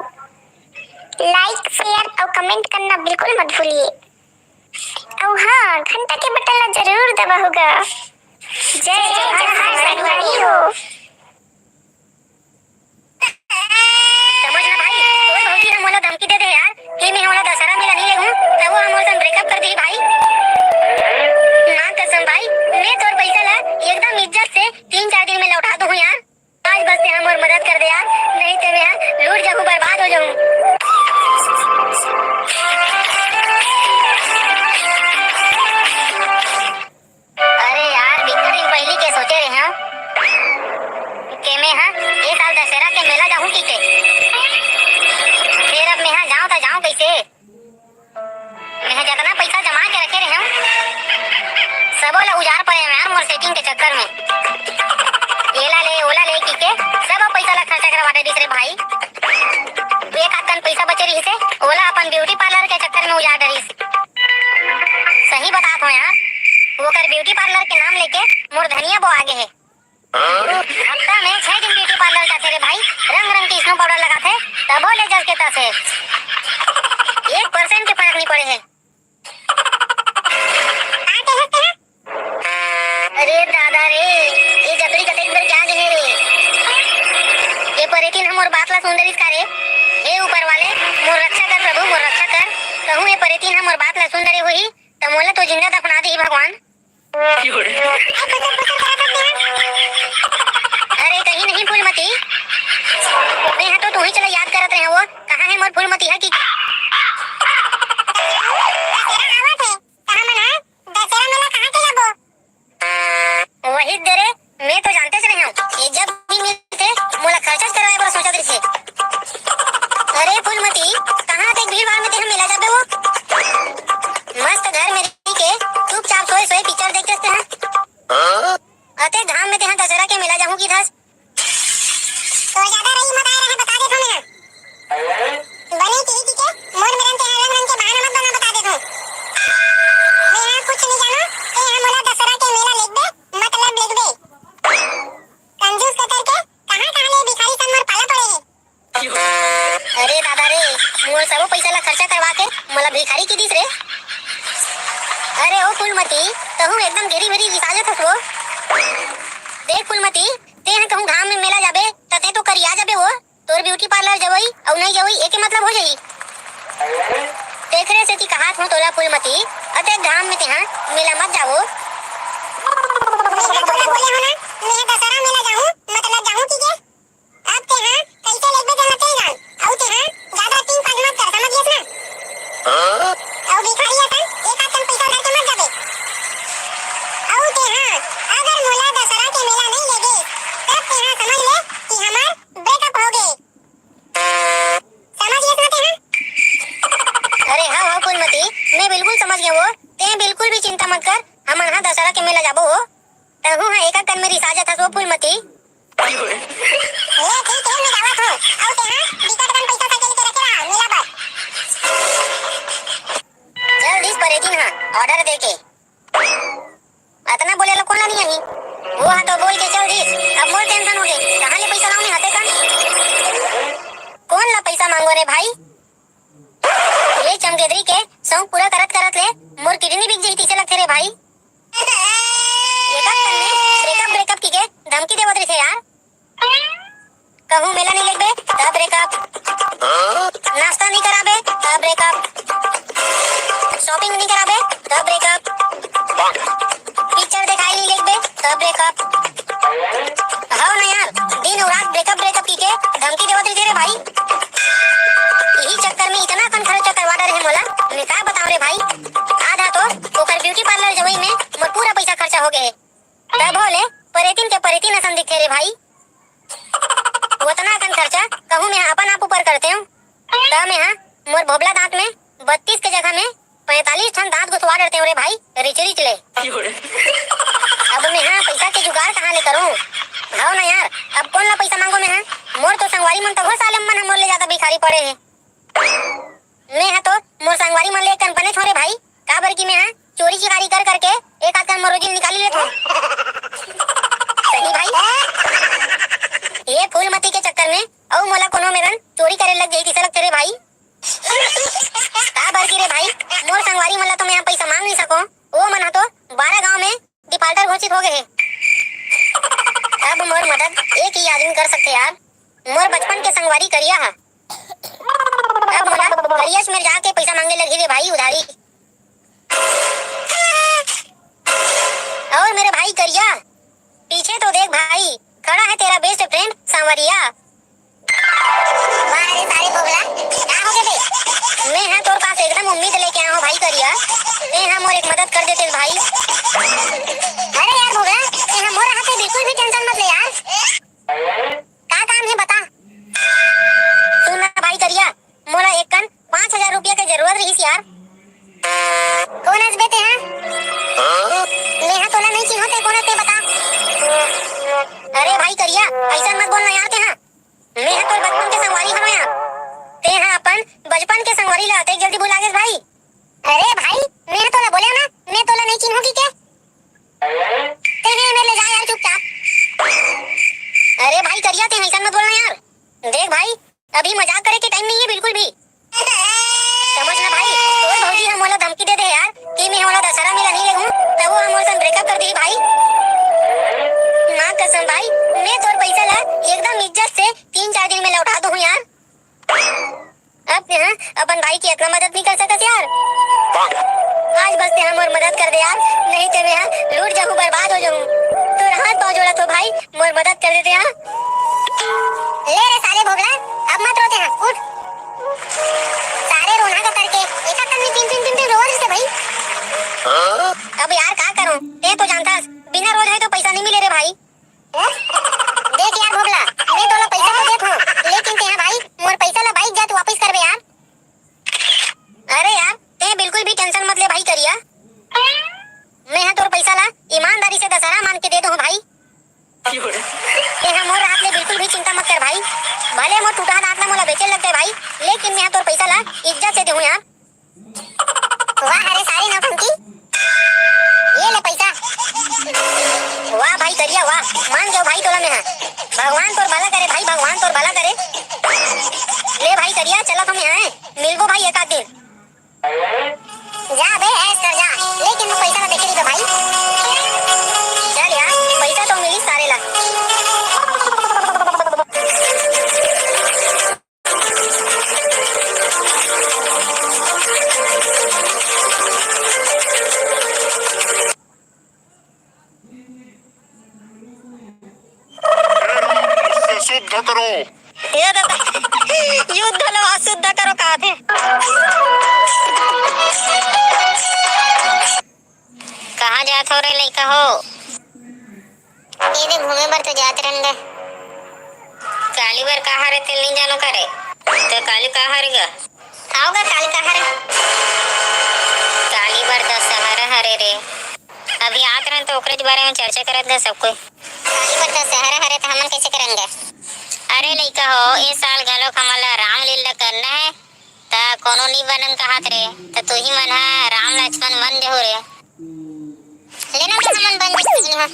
लाइक, शेयर अउ कमेंट करना बिल्कुल मत भूलिए। अउ हाँ, घंटा के बटन ला जरूर दबाहू गा। जय जय जोहार संगवारी हो। समझ ना भाई, तोर भौजी ह मोला धमकी दे दे यार कि मैं ओला दशहरा मेला नहीं लेगूं, तब वो ह मोर संग ब्रेकअप कर दिही भाई। माँ कसम भाई, मैं तोर पैसा ला एकदम इज्जत से तीन चार दिन में लौटा दूं यार। आज बस तें ह मोर मदद कर दे यार, नहीं ते मैं ह लूट जाहूं, बर्बाद हो जाहूं। अरे यार, बिकट दिन पहिली के सोचे रहे हंव के मैं ह ए साल दशहरा के मेला जाहूं कि के। फेर अब मैं ह जाऊं त जाऊं कैसे? मैं ह जतना पैसा जमा के रखे रहे हंव, सबो ला उजार परे हंव यार मोर सेटिंग के चक्कर में। एला ले, ओला ले कि के, सबो पैसा ला खर्चा करवा डरिस रे भाई। एक आध कन पैसा बचे रहिस हे, ओला अपन ब्यूटी पार्लर के चक्कर में उजार डरिस। सही बतात हंव यार, ओकर ब्यूटी पार्लर के नाम लेके मोर धनिया बोआ गे हे। हफ्ता में छह दिन ब्यूटी पार्लर जाथे रे भाई, रंग रंग के स्नो पाउडर लगाथे, तभो ले जस के तस हे। एक परसेंट के फरक नहीं पड़े हे। अरे दादा रे, ये जतरी कतेक बेर क्या गे हे रे? ये परेतीन ह मोर बात ला सुन डरिस का रे? हे ऊपर वाले, मोर रक्षा कर प्रभु, मोर रक्षा कर। कहूँ ये परेतीन ह मोर बात ला सुन डरे होही, त मोला तो जिंदा दफना देही भगवान। अरे कहीं नहीं फूलमती, मैं ह तो तुही चला याद करत रहे वो, कहाँ हे मोर फूलमती ह कि? दशहरा आवत हे, कहाँ मन ह? दशहरा मेला कहाँ के जाबो? वही दे रे, मैं तो जानते से रहे हूँ, ये जब भी मिलते, मोला खर्चा करवाए बर सोचत रहिथे। अरे फूलमती, कहाँ ते भीड़ भाड़ में ते हम मेला जाबे वो? मस्त घर में रह के चुपचाप सोए सोए पिक्चर देखते हैं। अते घाम में ते हम दशहरा के मेला जाहूँ की धस। तो ज्यादा रही मत आए रहे, बता देत हूँ मैं। बने किही किके मोर मेरन ते रंग रंग के बहाना मत बना, बता देत हूँ। मैं यहाँ कुछ नहीं जानू, ते यहाँ मोला दशहरा के मेला लेगबे, मतलब लेगबे। कंजूस कतर के, कहाँ कहाँ ले भिखारी सन मोर पाला पड़े हे। अरे दादा रे, मोर सबो पैसा ला खर्चा करवा के मोला भिखारी की दिस रे। अरे ओ फूलमती, तहूँ एकदम गेरी भेरी रिसा जाथस वो। देख फूलमती, ते ह कहूँ घाम में मेला जाबे, त ते तो करिया जाबे वो। तोर ब्यूटी पार्लर जवई अउ नहीं जवई, एके मतलब हो जाही। तेखरे सेती कहात हूँ तोला फूलमती, अतेक घाम में तेहा मेला मत जावो। मैं तो तोला बोले हूँ ना, मैं दशहरा मेला जाहूँ, मतलब जाहूँ कि के? अब तेहा कैसे लेगबे तेला ते जान, अउ तेहा ज्यादा तीन पाँच मत कर, समझ गेस ना? अउ भिखारी असन एक आध कन पैसा धर के मत जाबे। अउ तेहा अगर मोला दशहरा के मेला नहीं लेगे, तब तेहा समझ ले कि हमार ब्रेकअप हो गे। समझ गेस ना तेहा? अरे हाँ, हाँ, फूलमती, मैं बिल्कुल समझ गया वो। ते बिल्कुल भी चिंता मत कर, हमन हा दशहरा के मेला जाबो वो। तहूँ हा एका कन में रिसा जाथस वो फूलमती। ले ठीक है, मैं जावत हूँ। अउ तेहा बिकट कन पैसा सकेल के रखे रहा, मेला बर। चल दिस परेतीन हा, ऑर्डर दे के। अतना बोले ला कोन ला नहीं आही? वो हा तो बोल के चल दिस। अब मोर टेंशन हो गे। कहाँ ले पैसा लाऊं मैं हते कन? कोन ला पैसा मांगो रे भाई? ये चमगेदरी के शौक पूरा करत करत ले मोर किडनी बिक जही तइसे लगथे रे भाई। एकर कन में ब्रेकअप ब्रेकअप की के धमकी देवत रहिथे यार। कहूँ मेला नहीं लेगबे, त ब्रेकअप। नाश्ता नहीं कराबे, त ब्रेकअप। शॉपिंग नहीं कराबे, त ब्रेकअप। पिक्चर देखाई नहीं लेगबे, त ब्रेकअप। हव ना यार, दिन अउ रात ब्रेकअप, ब्रेकअप की के धमकी देवत रहिथे रे भाई। इही चक्कर में इतना कन खर्चा करवा डारे हे मोला, मैं का बताऊं रे भाई। आधा तो ओकर ब्यूटी पार्लर जवई में मोर पूरा पैसा खर्चा हो गए हे। तभो ले परेतिन के परेतिन असन दिखे रे। भाई, ओतना अकन खर्चा कहूँ मैं अपन आप ऊपर करते हूँ, त मैं हा मोर भोबला दांत में बत्तीस के जगह में पैंतालीस ठन दांत घुसवा डरते हूँ रे भाई, रिच रिच ले। अब मैं हा पैसा के जुगाड़ कहाँ ले करूँ? हव ना यार, अब कोन ला पैसा मांगो मैं हा? मोर तो संगवारी मन तो हो साले, मन हा मोर ले ज्यादा भिखारी पड़े हे। मैं हा तो मोर संगवारी मन ले एक कन बने छोरे भाई, काबर कि मैं हा चोरी चिकारी कर करके एक आध कन मोर रोजी निकाली लेत हूँ। सही भाई, ये फूलमती के चक्कर में अउ मोला कोनो मेरन चोरी करे लग जाही, तिसे लगथे रे भाई। काबर कि रे भाई, मोर संगवारी मन ला तो मैं हा पैसा मांग नहीं सको, वो मन हा तो बारह गांव में डिफॉल्टर घोषित हो गए हे। अब मोर मदद एक ही आदमी कर सकथे यार, मोर बचपन के संगवारी करिया हा। अब मोला करियाच मेर जाके पैसा मांगे लगही रे भाई उधारी। और मेरे भाई करिया, पीछे तो देख भाई, खड़ा है तेरा बेस्ट फ्रेंड सांवरिया। वाह रे सारे बोगला, का हो गए बे? मैं हा तोर पास एकदम उम्मीद लेके आया हूँ भाई करिया, ते हा मोर एक मदद कर देते भाई। अरे यार बोगला, ते हा मोर हाथ से बिल्कुल भी टेंशन मत ले यार। का काम है बता? सुन ना भाई करिया, मोला एक कन पाँच हजार रुपया के जरूरत रहिस यार। कोन हस बे ते हा? मैं हा तोला नहीं चिन्हों, ते कोन हस ते बता। अरे भाई करिया, ऐसा मत बोलना यार ते हा। मैं हा तोर बचपन के संगवारी हूँ यार। ते हा अपन बचपन के संगवारी ला अतेक जल्दी भुला गेस भाई। अरे भाई, मैं हा तोला बोले ना, मैं तोला नहीं चिन्हों कि के। ते हा मेर ले जा यार चुपचाप। अरे भाई करिया, ते हा ऐसा मत बोलना यार। देख भाई, अभी मजाक करे के टाइम नहीं है बिल्कुल भी। समझ ना भाई, तोर भौजी हा मोला धमकी दे दे यार कि मैं हा ओला दशहरा मेला नहीं लेगूं, तब वो हा मोर संग ब्रेकअप कर दी भाई। माँ कसम भाई, मैं तोर पैसा ला एकदम इज्जत से तीन चार दिन में लौटा दूं यार। अब ते हा अपन भाई की इतना मदद नहीं कर सकत यार। आज बस ते हा मोर मदद कर दे यार, नहीं ते मैं हा लूट जाऊं, बर्बाद हो जाऊं। तोर हाथ पाँव जोड़ा तो भाई, मोर मदद कर देते हा। ले रे साले भोगला, अब मत रोते हा, उठ। सारे रोना का करके एक कन में तीन तीन तीन तीन रोवत रहिथे भाई। अब यार का करूं, ते तो जानता हस, बिना रोज है तो पैसा नहीं मिले रे भाई। देख यार भोगला, मैं तोला पैसा तो देत हूँ, लेकिन ते हा भाई मोर पैसा ला बाइक जात वापस करबे यार। अरे यार, ते बिल्कुल भी टेंशन मत ले भाई करिया। मैं हा तोर पैसा ला ईमानदारी से दशहरा मान के दे दूं भाई। ते हा मोर हाथ ले बिल्कुल भी चिंता मत कर भाई। भले मोर टूटा दांत ला मोला बेचे लगते भाई, लेकिन मैं हा तोर पैसा ला इज्जत से देहूं यार। वाह रे सारी नौटंकी, ये ले पैसा। वाह भाई करिया वाह, मान गयो भाई तोला मैं हा। भगवान तोर भला करे भाई, भगवान तोर भला करे। ले भाई करिया, चला तो मैं हा, मिलबो भाई एक आध दिन। जा बे ऐश कर जा, लेकिन वो पैसा ला देखे नहीं तो भाई। चल यार, पैसा तो मिली सारे ला। शुद्ध करो। ये दादा, युद्ध लो, अशुद्ध करो, कहा थे। कहाँ जात हो रे लइका हो? ये दे घूमे बर तो जात रहन गे। काली बर कहाँ रे, तेल नहीं जानो का रे? तो काली कहाँ रे गा? आओ गा, काली कहाँ रे? काली बर दशहरा हरे रे। अभी आत रहन तो ओकरे बारे में चर्चा करत गा सब कोई। काली बर दशहरा हरे तो हमन कैसे करन गे? अरे लइका हो, ए साल घलोक हमन ला रामलीला करना है, त कोनो नी बनन कहत रे, त तुही मन ह राम लक्ष्मण बन जहू रे। लेना त हमन बन जहू तुही ह।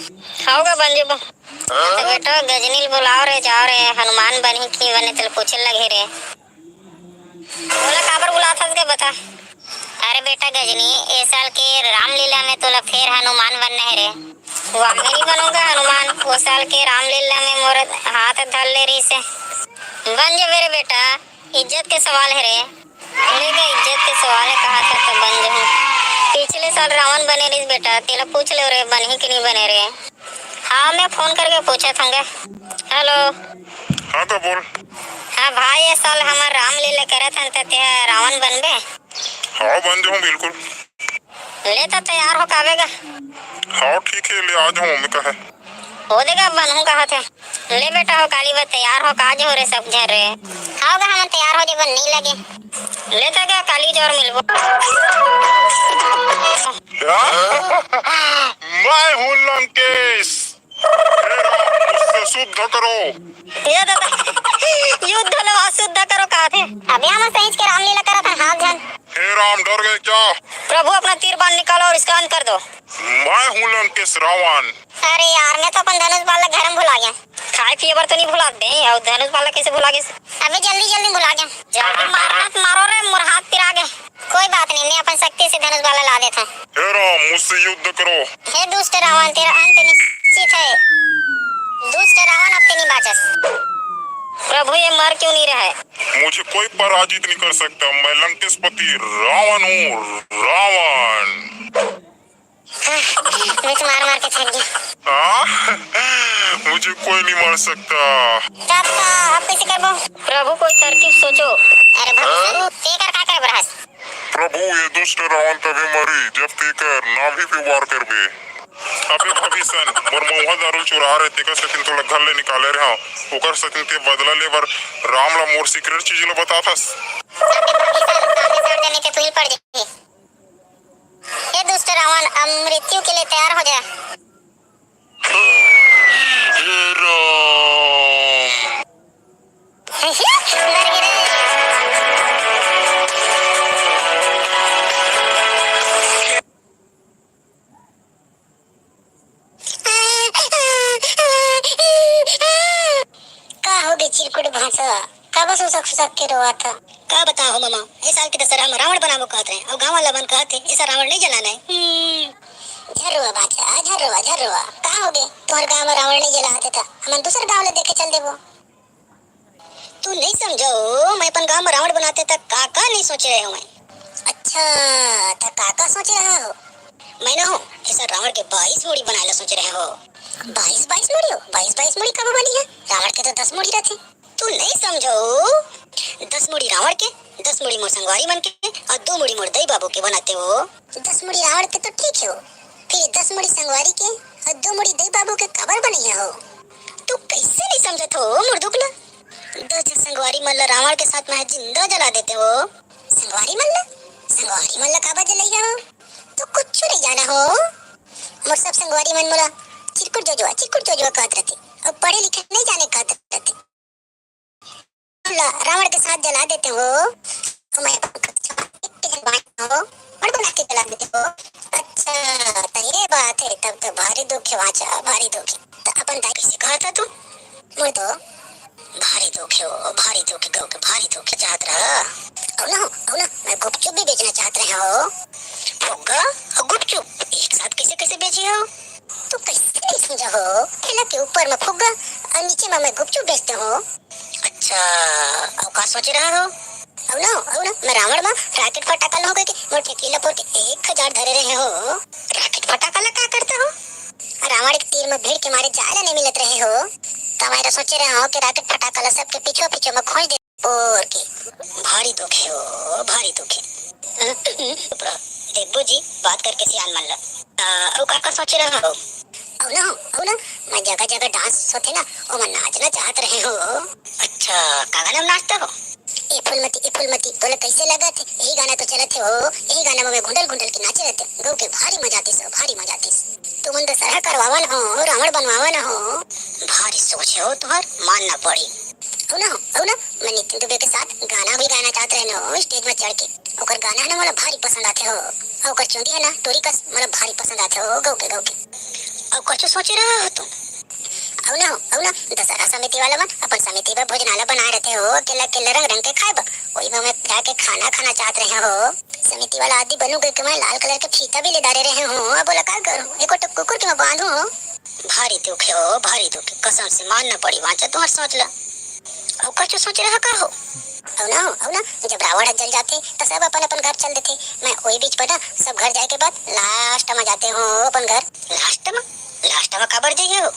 हव गा बन जबो। त बेटा गजनी ल बुलाओ रे, जाओ रे, हनुमान बनही कि बने तेल पूछे लगे रे। ओला काबर बुलात हस गे बता। अरे बेटा गजनी, ए साल के रामलीला में तोला फेर हनुमान बनना है रे। वाह, मैं नहीं बनूंगा हनुमान। वो साल के रामलीला में मोर हाथ धर ले रही से। बन जबे रे बेटा, इज्जत के सवाल है रे। ले गा, इज्जत के सवाल है, कहा था तो बन जहूं। पिछले साल रावण बने रहिस बेटा, तेला पूछ ले रे, बनही कि नहीं बने रे। हाँ, मैं फोन करके पूछत हूँ गे। हेलो। हाँ तो बोल। हाँ भाई, ये साल हमर रामलीला करत हन, त तेहा रावण बनबे? हाँ, बन जहूं बिल्कुल। ले त तैयार हो काबे गा। हाँ ठीक है, ले आ जाऊँ, मैं कहे। हो देगा, बनहूं कहाथे। ले बेटा हो, काली बर तैयार हो, का जो रे सब झन रे। हाव गा, हमन तैयार हो जेबन, नइ लगे। ले त गा, काली जोर मिलबो। मैं हूँ लंकेश। हे राम, मुझसे युद्ध करो। ये दादा, युद्ध ले अशुद्ध करो कहाथे। अबे हमन सहीच के रामलीला करत हन, हाव झन। हे राम, डर गए क्या? प्रभु, अपना तीर बाण निकालो और इसका अंत कर दो। मैं हूँ लंकेश रावण। अरे यार, मैं तो अपन धनुष बाण ला घर में भुला गया। खाए पिए बर तो नहीं भुला दे, और धनुष बाण ला कैसे भुला गए? अबे जल्दी जल्दी भुला गया। जल्दी मार, हाथ मारो रे, मोर हाथ पिरा गए। कोई बात नहीं, मैं अपन शक्ति से धनुष बाण ला देता हूँ। हे राम, मुझसे युद्ध करो। हे दुष्ट रावण, तेरा अंत निश्चित है। दुष्ट रावण, अब ते नहीं बाचस। प्रभु, ये मर क्यों नहीं रहा है? मुझे कोई पराजित नहीं कर सकता। मैं लंकेशपति रावण हूँ, रावण। हाँ, मैं तो मार मार के थक गया। हाँ? मुझे कोई नहीं मार सकता। तब का, अब कैसे करबो? प्रभु, कोई तरकीब सोचो। अरे भगवान, हाँ? ते कर का करे बर हस? प्रभु, ये दुष्ट रावण तभे मरी, जब तेकर नाभि पे वार करबे। अबे भविष्यन, मोर मउहा दारू चुरा रहे, तेकर सेतिन तोला घर ले निकाले रहे हंव। ओकर सेतिन ते बदला ले बर राम ला मोर सीक्रेट चीज ला बताथस। अबे भविष्यन, सामने सामने ते तुहिल पड़ जाही। हे दुष्ट रावण, अब मृत्यु के लिए तैयार हो जा। हे राम। मर गे रे। का हो गे चिरकुट भांचा? काबर सुसक सुसक के रोवत ह? का बताओ हो ममा, ए साल के दशहरा में रावण बनाबो कहत रहे, अउ गांव वाला मन कहत हे, ए साल रावण नहीं जलाना है। हम्म, झर्रुआ भांचा, झर्रुआ, झर्रुआ, का हो गे? तोहर गांव में रावण नहीं जलाते था, हमन दूसर गांव ले देखे चल देबो। तू नहीं समझो, मैं अपन गांव में रावण बनाते तक का का नहीं सोचे रहे हूँ मैं। अच्छा, त का का सोचे रहे हो? मैं ना हो, ऐसा रावण के बाईस मुड़ी बनाए ला सोचे रहे हो। बाईस, बाईस मुड़ी हो? बाईस, बाईस मुड़ी कब बनी है? रावण के तो दस मुड़ी रहते। तू नहीं समझो, दस मुड़ी रावण के, दस मुड़ी मोर संगवारी मन के, और दो मुड़ी मोर दई बाबू के बनाते हो। दस मुड़ी रावण के तो ठीक है हो, फिर दस मुड़ी संगवारी के और दो मुड़ी दई बाबू के काबर बनइया हो? तू कैसे नहीं समझत हो मोर दुख ला? दस झन संगवारी मन ला रावण के साथ में जिंदा जला देते हो। संगवारी मन ला? संगवारी मन ला काबर जलइया हो? तू कुछ नहीं जाना हो। मोर सब संगवारी मन मोला चिरकुट जोजवा, चिरकुट जोजवा कहत रहते, और पढ़े लिखे नहीं जाने कहत रहते। ला रावण के साथ जला देते हो, तो मैं एक के जलवाए हो, और बना के जला देते हो। अच्छा, तो ये बात है, तब तो भारी दुख है भांचा, भारी दुख है। तो अपन दाई कैसे कहा था तू? मोर तो भारी दुख है वो, भारी दुख है, गऊ के भारी दुख है, चाहत रहा। अउ ना, अउ ना, मैं गुपचुप भी बेचना चाहत रहे हो। फुग्गा और गुपचुप एक साथ कैसे, कैसे बेचे हो? तू कैसे नहीं समझा हो? ठेला के ऊपर में फुग्गा और नीचे में मैं गुपचुप बेचते हो। अच्छा, अउ का सोचे रहे हो? अउ ना, अउ ना, मैं रावण में राकेट फटाका ला हो कहिके मोर ठेकली ला फोर के एक हजार धरे रहे हो। राकेट फटाका ला का करते हो? रावण के तीर में भीड़ के मारे जाए ला नहीं मिलत रहे हो। त मैं तो सोचे रहे हो कि राकेट फटाका ला सबके पीछे पीछे में खोज दे। और के भारी दुख है ओ, भारी दुख है। चुप रह। देखबो जी, बात करके सियान मन ला। आ, अउ का का सोचे रहे हो? अउ ना, अउ ना, मैं जगह जगह डांस होथे ना, ओमा नाचना चाहत रहे हो। अच्छा, का गाना में नाचते हो? ए फूलमती, ए फूलमती, तोला कैसे लगत हे? यही गाना तो चलत हे हो, यही गाना में मैं घुंडल घुंडल के नाचे रहते। गऊ के भारी मजा आतिस हो, भारी मजा आतिस। तुमन दशहरा करवावन हो, रावण बनवावन हो। भारी सोच हे हो तुहर, मानना पड़ी। अउ ना, अउ ना, मैं नितिन दुबे के साथ गाना भी गाना चाहत रहे हो, स्टेज में चढ़ के। ओकर गाना ना मोला भारी पसंद आथे हो, अउ ओकर चुंदी है ना, टोरी कस मोला भारी पसंद आथे हो, गऊ के, गऊ के। अउ कुछ सोचे रहे हो तुम? अउ ना हो, अउ ना, दशहरा समिति वाला मन अपन समिति बर भोजनाला बनाए रहते हो, केला केला रंग रंग के खाए बर, वही में मैं जाके खाना खाना चाहत रहे हो। समिति वाला आदि बनू कहिके मैं लाल कलर के फीता भी ले डारे रहे हो, अब बोला का करूं, एको ठो कुकुर के मैं बांधू हो। भारी दुख हे ओ, भारी दुख हे, कसम से मानना पड़ी भांचा तुहर सोच ला। अउ कुछ सोचे रहे का हो? अउ ना हो, अउ ना, जब रावण ह जल जाथे, त सब अपन अपन घर चल देथे। मैं ओई बीच पर ना सब घर जाए के बाद लास्ट में जाते हो अपन घर। लास्ट में? लास्ट में काबर जाइए हो?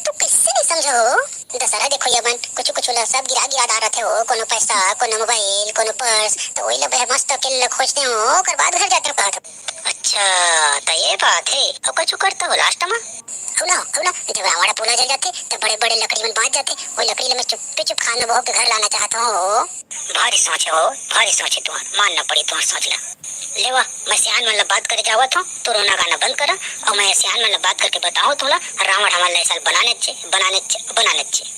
तू कैसे नहीं समझो हो? दशहरा देखो ये मन, कुछ कुछ ला सब गिरा गिरा डारत हे हो, कोनो पैसा, कोनो मोबाइल, कोनो पर्स, तो वही ला मस्त अकेले खोजते हो, ओकर बाद घर जाते हो कहत हो। अच्छा, अच्छा, त ये बात हे। अउ कुछु करता हो last मा? हव ना, हव ना, जब रावण ह पूरा जल जाथे, त बड़े-बड़े लकड़ी मन बांच जाथे। वो लकड़ी ल मैं चुप्पे चुप खान में बहो के घर लाना चाहत हव। भारी सोच हे वो, भारी सोच हे तुंहर, मानना पड़ी तुंहर सोच ला। लेवा, मैं सियान मन ला बात करे जावत हव, तू रोना गाना बंद करा, अउ मैं सियान मन ला बात करके बताहूं तुला, रावण हमन ला ए साल बनानेच हे, बनानेच हे, बनानेच हे।